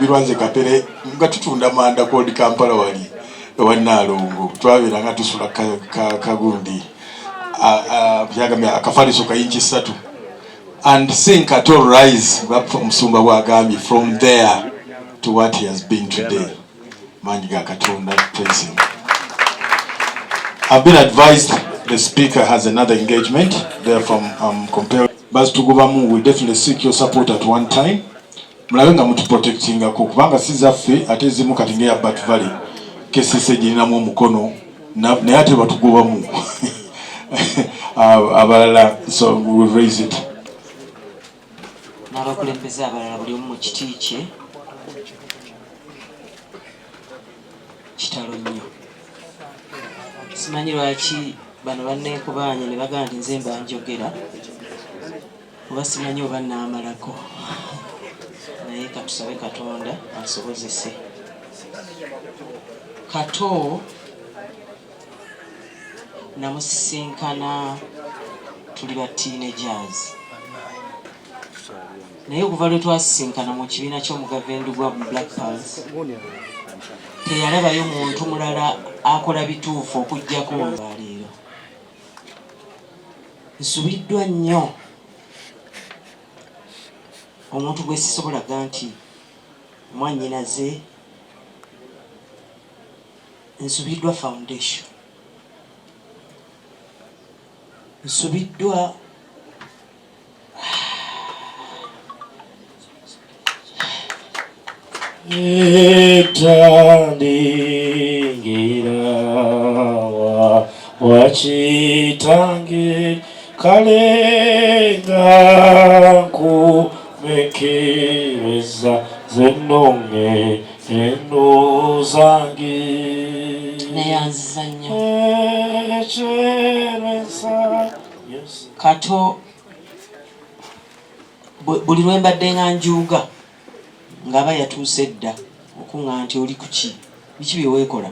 Twafumbirwa nze Kapere nga tutunda manda ku Old Kampala wali ewa Nnaalongo. Twabeera nga tusula kagundi byagambye akafaliso ka inchi 3. And seeing Kato rise, omusumba bw'agambye, from there to what he has been today. Maanyi ga Katonda, praise him. I've been advised the speaker has another engagement, therefore I'm compelled. Bazitugobamu, we definitely seek your support at one time. Mulabe nga mutuprotectingako kubanga si zaffe, ate ezimu kati ng'eya Bat Valley KCC girinamu omukono naye ate batugobamu abalala, so we will raise it. N'abakulembeze abalala buli omu mu kiti kye. Kitalo nnyo, simanyi lwaki bano banneekubaanye ne bagamba nti nze mba njogera oba simanyi oba naamalako, naye katusabe Katonda ansobozese. Kato namusisinkana tuli ba teenagers, naye okuva lwe twasisinkana mu kibiina ky'Omugave Ndugwa mu Black Pearls, teyalabayo muntu mulala akola bituufu okuggyako olwaleero. Nsubiddwa nnyo omuntu gwe sisobola ga nti mwannyinaze, nsubiddwa foundation, nsubiddwa Etandingira wakitange kalenga nkumekereza zenonge eno zange. Neyanziza nnyo. Ekyereza. Yes. Kato buli lwe mbadde nga njuuga ng'aba yatuuse dda okuŋŋa nti oli ku ki, biki bye weekola,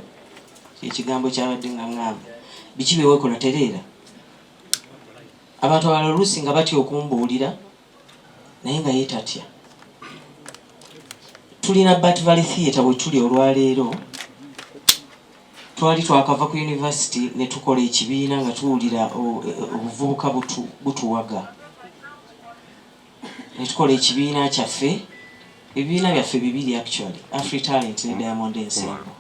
ekigambo kyabadde nga ŋŋamba biki bye weekola, tereera. Abantu abalala oluusi nga batya okumbuulira, naye nga ye tatya. Tulina Bat Valley Theatre bwe tuli olwaleero, twali twakava ku university ne tukola ekibiina nga tuwulira obuvubuka butuwaga, ne tukola ekibiina kyaffe. Ebibiina byaffe bibiri actually, Afri Talent ne Diamond Ensemble,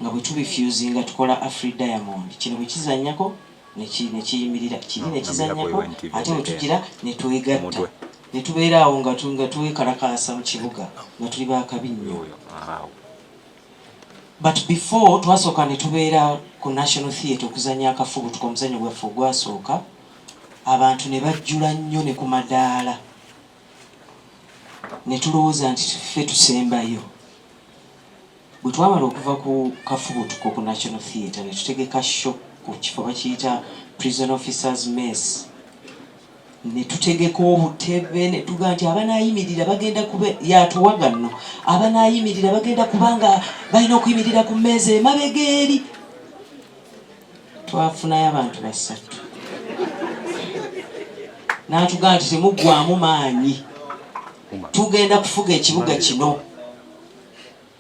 nga bwe tubifusinga tukola Afri Diamond. Kino bwe kizannyako ne kiyimirira, kiri ne kizannyako, ate bwe tugira ne twegatta ne tubeera awo nga twekalakaasa mu kibuga nga tuli bakabi nnyo. But before twasooka ne tubeera ku National Theatre okuzannya akafubutuko, omuzannyo gwaffe ogwasooka, abantu ne bajjula nnyo ne ku madaala, ne tulowooza nti ffe tusembayo. Bwe twamala okuva ku kafubutuko ku National Theatre, ne tutegeka show ku kifo bakiyita Prison Officers Mess, ne tutegeka obutebe ne tugaa nti abanaayimirira bagenda kuba yatuwaga nno, abanaayimirira bagenda kubanga balina okuyimirira ku mmeeza emabega eri. Twafunayo abantu basatu, n'atugaa nti temuggwamu maanyi, tugenda kufuga ekibuga kino.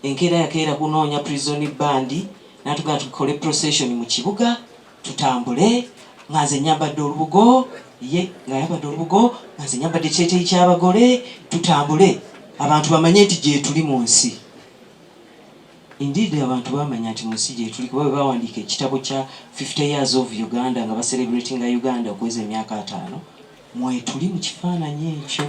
Enkeera yakeera kunoonya prison band, n'atugaa tukole procession mu kibuga, tutambule nga nze nyambadde olubugo, ye ng'ayambadde olubugo, nga nze nyambadde ekiteeteeyi ky'abagole, tutambule abantu bamanye nti gyetuli mu nsi. Indeed, abantu bamanya nti mu nsi gyetuli, kuba bwe bawandiika ekitabo kya 50 Years of Uganda nga bacelebratinga Uganda okuweza emyaka 50, mwetuli mu kifaananyi ekyo.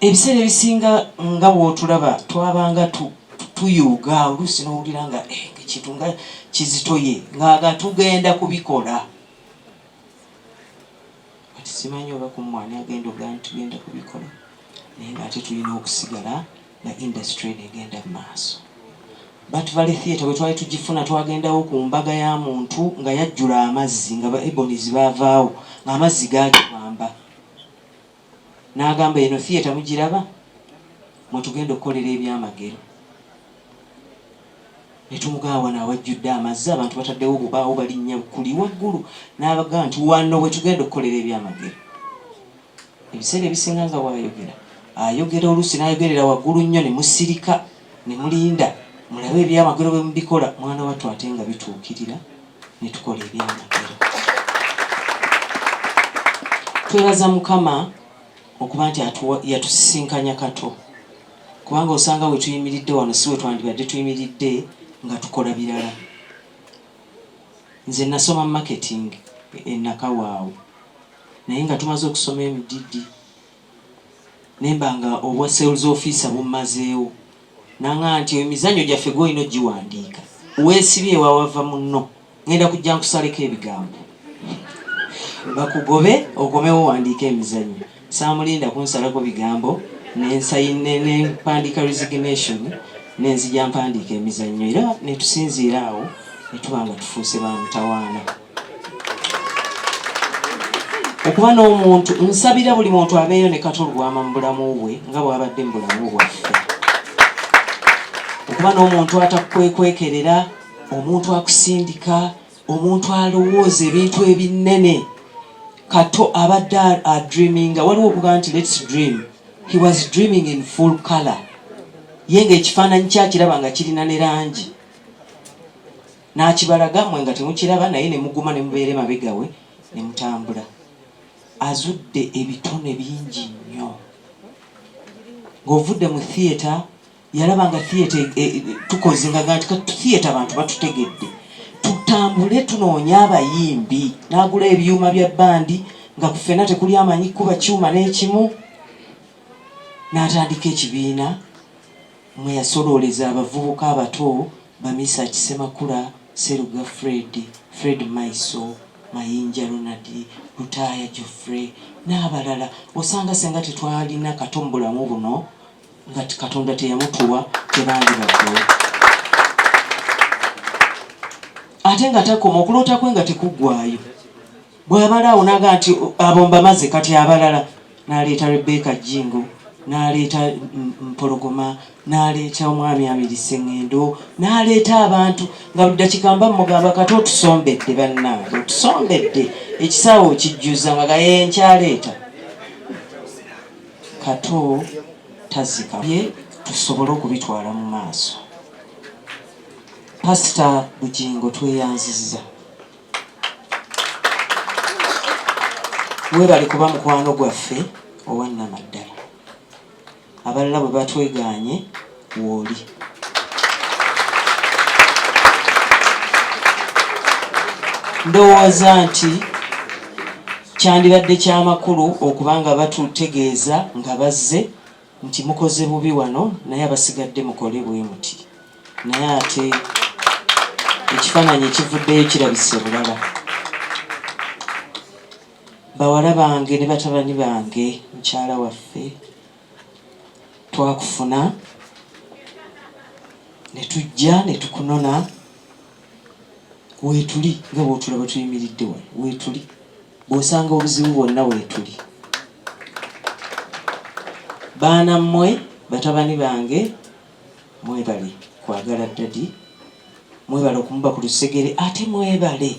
Ebiseera ebisinga nga bw'otulaba twabanga tuyuuga oluusi n'owulira nga ekintu nga kizitoye ng'aga tugenda kubikola. Kati simanyi oba ku mmwe ani agenda okugaa nti tugenda kubikola, naye ng'ate tulina okusigala nga industry eno egenda mu maaso. Bat Valley Theatre bwe twali tugifuna, twagendawo ku mbaga ya muntu nga yajjula amazzi, nga ba Ebonies baavaawo ng'amazzi gaagiwamba, n'agamba eno theatre mugiraba mwe tugenda okukolera ebyamagero. Ne tumugamba wano awajjudde amazzi abantu bataddewo obubaawo balinnya kuli waggulu, n'abagamba nti wano we tugenda okukolera ebyamagero. Ebiseera ebisinga nga bw'ayogera, ayogera oluusi n'ayogerera waggulu nnyo ne musirika ne mulinda mulabe ebyamagero bwe mubikola, mwana wattu ate nga bituukirira ne tukola ebyamagero. Twebaza Mukama okuba nti yatusisinkanya Kato, kubanga osanga we tuyimiridde wano si we twandibadde tuyimiridde nga tukola birala. Nze nasoma marketing e Nakawaawo naye nga tumaze okusoma emididi nemba nga obwa sales officer bummazeewo nanga nti emizannyo gyaffe gwolina ogiwandiika weesibye ewawava munno ngenda kujja nkusaleko ebigambo bakugobe okomewo owandiike emizannyo. Saamulinda kunsalako bigambo ne mpandiika resignation ne nzija mpandiika emizannyo era ne tusinziira awo ne tuba nga tufuuse ba mutawaana. Okuba n'omuntu, nsabira buli muntu abeeyo ne Kato Lubwama mu bulamu bwe nga bw'abadde mu bulamu bwaffe. Okuba n'omuntu atakwekwekerera, omuntu akusindika, omuntu alowooza ebintu ebinnene. Kato abadde adreaminga, waliwo okugamba nti let's dream, he was dreaming in full color, ye nga ekifaananyi kyakiraba nga kirina ne langi n'akibalaga mwe nga temukiraba, naye ne muguma ne mubeera emabega we ne mutambula. Azudde ebitone bingi nnyo ng'ovudde mu theatre. Yalaba nga theatre e, e, tukoze nga nti kati theatre abantu batutegedde, tutambule tunoonye abayimbi. N'agula ebyuma bya bbandi nga ku ffenna tekuli amanyi kuba kyuma n'ekimu, n'atandika ekibiina mwe yasolooleza abavubuka abato ba Mesach Ssemakula, Sseruga Fred, Fred Maiso, Mayinja Ronald, Lutaaya Geoffrey n'abalala. Osanga senga tetwalina Kato mu bulamu buno nga Katonda teyamutuwa tebandibaddewo. Ate nga takoma okuloota kwe nga tekuggwayo. Bw'abala awo n'agamba nti abo mbamaze kati abalala, n'aleeta Rebecca Jjingo, n'aleeta Mpologoma, n'aleeta omwami Amiri Ssengendo, n'aleeta abantu nga buli ddakiika mba mmugamba kati otusombedde bannange, otusombedde ekisaawe okijjuza nga gaye nkyaleeta. Kato tazika bye tusobole okubitwala mu maaso. Pasita Bugingo tweyanzizza. Weebale kuba mukwano gwaffe owa nnamaddala. Abalala bwe batwegaanye wooli. Ndowooza nti kyandibadde ky'amakulu okuba nga batutegeeza nga bazze nti mukoze bubi wano naye abasigadde mukole bwe muti, naye ate ekifaananyi ekivuddeyo kirabise bulala. Bawala bange ne batabani bange, mukyala waffe, twakufuna ne tujja ne tukunona. Weetuli nga bw'otulaba tuyimiridde wano, weetuli. Bw'osanga obuzibu bwonna weetuli. Baana mmwe, batabani bange, mwebale kwagala ddadi, mwebale okumuba ku lusegere ate mwebale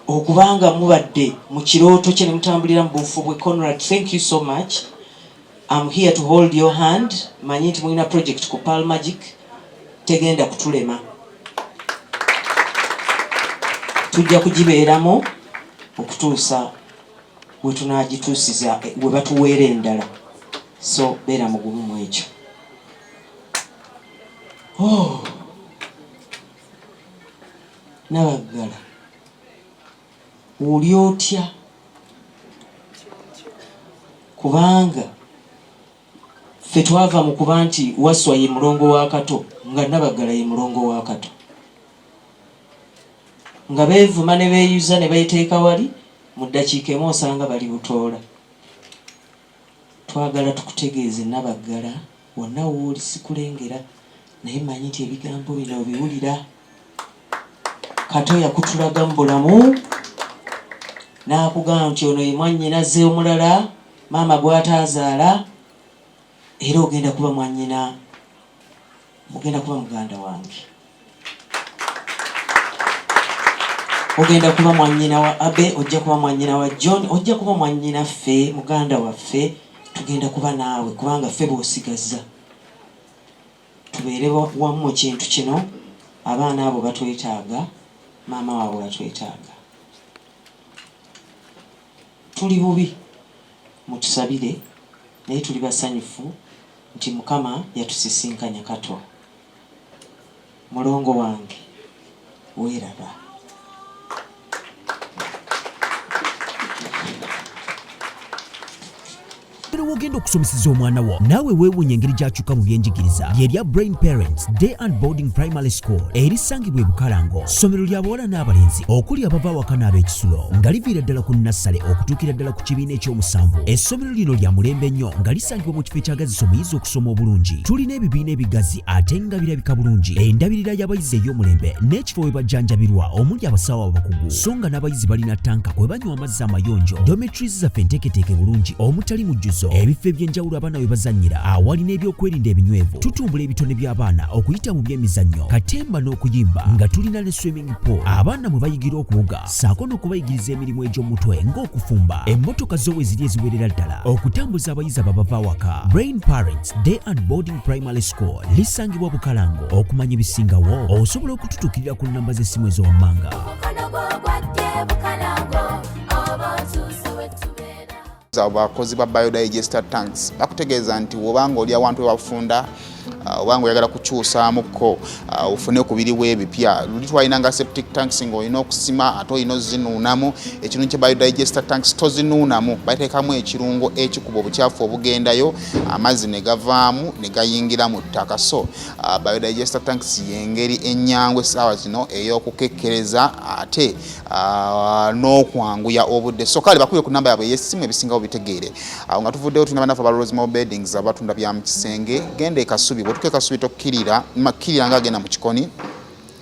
okuba nga mubadde mu kirooto kye ne mutambulira mu buufu bwe. Conrad, thank you so much. I'm here to hold your hand. Manyi nti mulina project ku Pearl Magic tegenda kutulema, tujja kugibeeramu okutuusa we tunaagituusiza we batuweera endala, so beera mugumu mu ekyo. Oh. Nabaggala oli otya? Kubanga ffe twava mu kuba nti Wasswa ye mulongo wa Kato nga Nabaggala ye mulongo wa Kato, nga beevuma ne beeyuza ne beeteeka wali, mu ddakiika emu osanga bali Butoola. Twagala tukutegeeze Nabaggala wonna wooli sikulengera naye mmanyi nti ebigambo bino obiwulira. Kato yakutulaga mu bulamu n'akugamba nti ono ye mwannyinaze omulala maama gw'ataazaala era ogenda kuba mwannyina, ogenda kuba muganda wange. Ogenda kuba mwannyina wa Abe, ojja kuba mwannyina wa John, ojja kuba mwannyina ffe, muganda waffe. Tugenda kuba naawe kubanga ffe b'osigazza. Tubeere wamu mu kintu kino. Abaana abo batwetaaga, maama waabwe atwetaaga. Tuli bubi, mutusabire, naye tuli basanyufu nti Mukama yatusisinkanya kato. Mulongo wange, weeraba. Wogenda okusomeseza omwana wo naawe weewuunya engeri gy'akyuka mu byenjigiriza. Lyerya Brain Parents Day and Boarding Primary School erisangibwa e Bukalango, ssomero lya bawala n'abalenzi okuli abava awaka n'ab'ekisulo, nga liviira ddala ku nassale okutuukira ddala ku kibiina ekyomusanvu. Essomero lino lya mulembe nnyo nga lisangibwa mu kifo ekyagazisa omuyizi okusoma obulungi. Tulina ebibiina ebigazi ate nga birabika bulungi, endabirira y'abayizi ey'omulembe, n'ekifo we bajjanjabirwa omuli abasawo abakugu, so nga n'abayizi balina tanka kwe banywa amazzi amayonjo. Dormitories zaffe nteeketeeke bulungi omutali mujjuzo, ebifo eby'enjawulo abaana we bazannyira awali n'ebyokwerinda ebinywevu. Tutumbula ebitone by'abaana okuyita mu by'emizannyo, katemba n'okuyimba, nga tulina ne swimming pool abaana mwe bayigira okuwuga, ssaako n'okubayigiriza emirimu egy'omutwe ng'okufumba. Emmotoka zo we ziri eziwerera ddala okutambuza abayizi ababava awaka. Brain Parents Day and Boarding Primary School lisangibwa Bukalango. Okumanya ebisingawo osobola okututuukirira ku nnamba z'essimu ezo wammanga. Abakozi ba biodigester tanks bakutegeeza nti wobanga oli awantu webafunda, obanga oyagala kukyusaamuko, ofune ku biriwo ebipya. Luli twalinanga septic tanks ng'olina okusima ate olina ozinuunamu. Ekirungi kya biodigester tanks, tozinuunamu, bateekamu ekirungo ekikuba obukyafu obugendayo, amazzi ne gavaamu ne gayingira mu ttaka. So biodigester tanks yengeri ennyangu essaawa zino ey'okukekkereza ate n'okwanguya obudde. So kale bakubye ku namba yaabwe ey'essimu, ebisingawo bitegeere awo. Nga tuvuddeyo, tulina bannaffe aba Rosemore Beddings abatunda bya mu kisenge. Genda e Kasubi, bw'otuuka e Kasubi tokkirira, makkirira nga agenda mu Kikoni,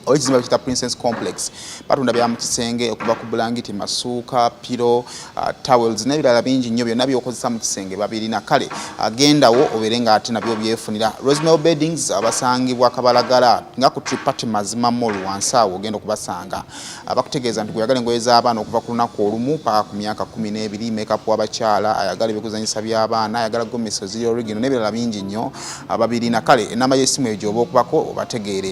oba ekizimbe bakiyita Princess Complex. Batunda bya mu kisenge okuva ku bulangiti, masuuka, pillow, towels n'ebirala bingi nnyo. Byonna by'okozesa mu kisenge babirina. Kale agendawo obeere nga ate nabyo byefunira. Rosemary Beddings abasangibwa Kabalagala nga ku Tripati Mazima Mall wansi awo ogenda okubasanga. Abakutegeeza nti gweyagala engoye z'abaana okuva ku lunaku olumu paka ku myaka 12, makeup w'abakyala, ayagala ebyokuzanyisa by'abaana, ayagala gomesi eziri original n'ebirala bingi nnyo, ababirina. Kale enamba y'essimu eyo gy'oba okubako obategeere.